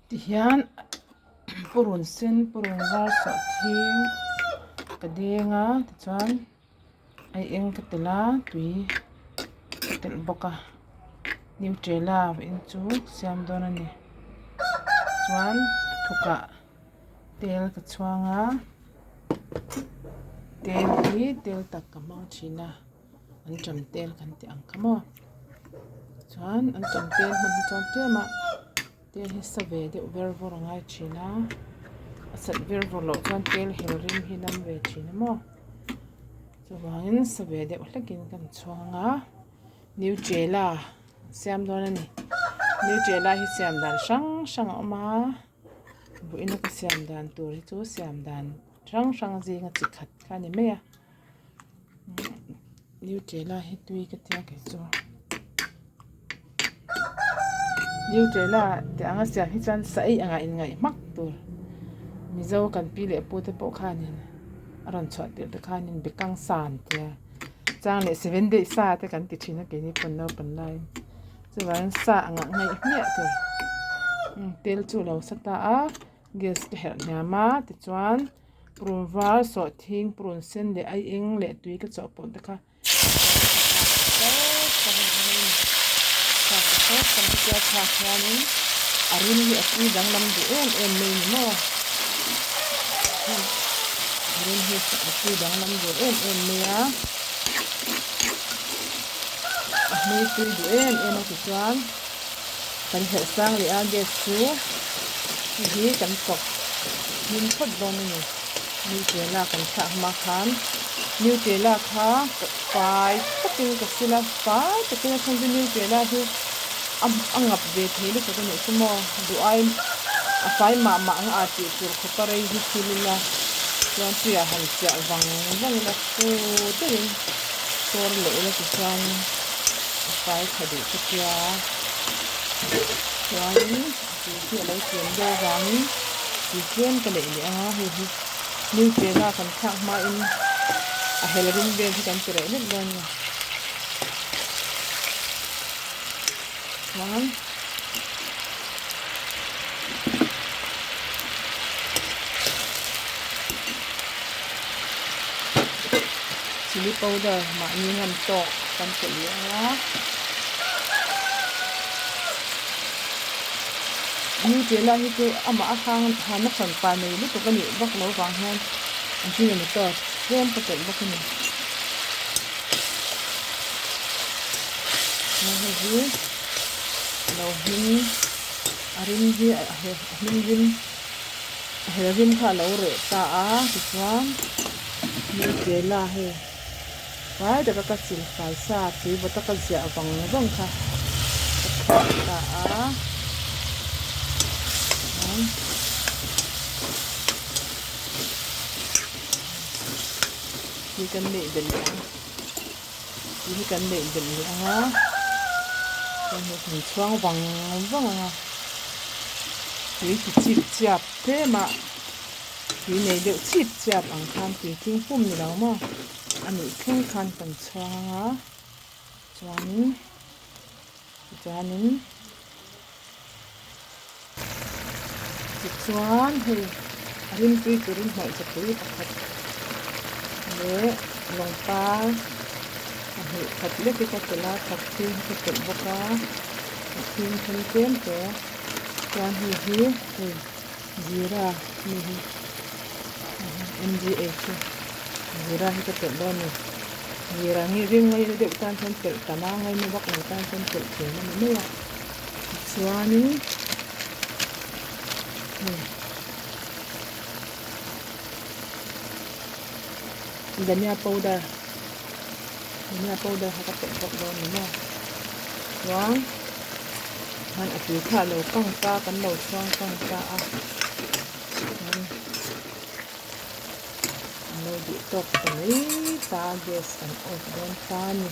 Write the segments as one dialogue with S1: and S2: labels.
S1: Tihian purun sen purun var sawhthing ka deng a tichuan a eng ka telh a tui ka telh bawk a nutella in chu siam dawn a ni chuan thukah tel ka chhuang a tel hi tel tak ka hmang thin a. An ṭam tel kan tih ang kha maw chuan an ṭam tel hman hi chuan tlem a tel hi sa ve deuh ver vawr a ngai ṭhin a a sat ver vawr loh chuan tel hel rim hi nam ve ṭhin a maw chuvangin sa ve deuh hlekin kan chhuang a nutella siam dawn a ni nutella hi siam dan hrang hrang a awm a vawiin a ka siam dan tur hi chu siam dan hrang hrang zinga chi khat kha a ni mai a. Nutella hi tui ka tia kei chu Nutella tih anga siam hi chuan sa ei angah inngaih hmak tur Mizo kan pi leh pu te pawh khanin a rawn chhuah tirh te khanin bekang sa an tia chang leh seven day sa te kan ti thin a keini pawn naupang laiin chuvangin sa angah ngaih hmiah tur tel chu a lo sa ta a gas ka herh hniam a tichuan. Purun var, sawhthing, purun sen leh aieng leh tui ka chawhpawlh te kha thlak hianin a rim hi a tui danglam duh em em mai ni maw a rim hi a tui danglam duh em em mai a a hmui tui duh em em a tichuan. Kan herh sang leh a gas chu hei hi kan chawk hlim phawt dawn a ni nutella kan thlak hma khan nutella kha fai takin ka sil a fai takin a chhan chu nutella hi a a ngap ve thei lutuk a nih chu maw duh ai a fai mah mah ang a tih tur khawpa rei hi sil ila chuan tuiah han chiah vang vang ila fu deuhin sawr leh ila tichuan a fai tha duh ka tia chuanin a tui hi a lo tlem deuh avangin tui tlem ka neih leh ang a hei hi nutella kan thlak hmain a hel ring vel hi kan ti reh vek dawn a ni chuan. Chilli powder mahni ngam tawk kan telh leh ang a. Nutella hi chu amah a hang hana hran pa nei lutuk a nih vak lo vang hian ajinomoto tlem ka telh bawk a ni. Hei hi a lo hming a rim hi a hming rim a hel rim kha a lo reh ta a tichuan nutella hei fai taka ka chil fai sa tui vawta ka ziah vang vang kha ka thlak ta a chuan hi kan neih belh leh ang. Tih hi kan neih belh leh ang a chuan hei kan chhuang vang vang ang a tui ti chip chiap tlem a tui nei deuh chip chiap ang khan tui tling pum ni lo maw a nih thleng khan kan chhuang ang a chuanin tichuanin Tichuan hei a rimtui turin hmarcha pui pakhat leh lawngpar pahnih khat lek hi ka telh a thakthing hi ka telh bawk a thakthing then tlem te chuan hei hi hei zira mi hi M_G_H hi zira hi ka telh dawn a ni zira hi ring ngaina deuh tan chuan telh tam a ngaina vak lo tan chuan telh tlem a ni mai a. Tichuanin hei dhania powder dhania powder kha ka telh bawk dawn ni maw chuan khan a tui kha a lo kang ta kan lo chhuang kang ta a chuan an lo duh tawk ta mai ta gas kan off dawn ta a ni.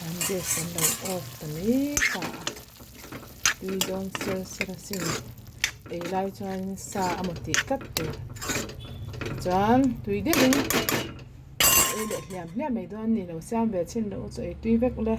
S1: An gas an lo off ta mai ta a tui dawn ser ser asin ei lai chuan sa amaw tih tlat tur chuan tui deuhin ei leh hliam hliam mai dawn a ni lo siam ve chhin loh chu ei tui vek le.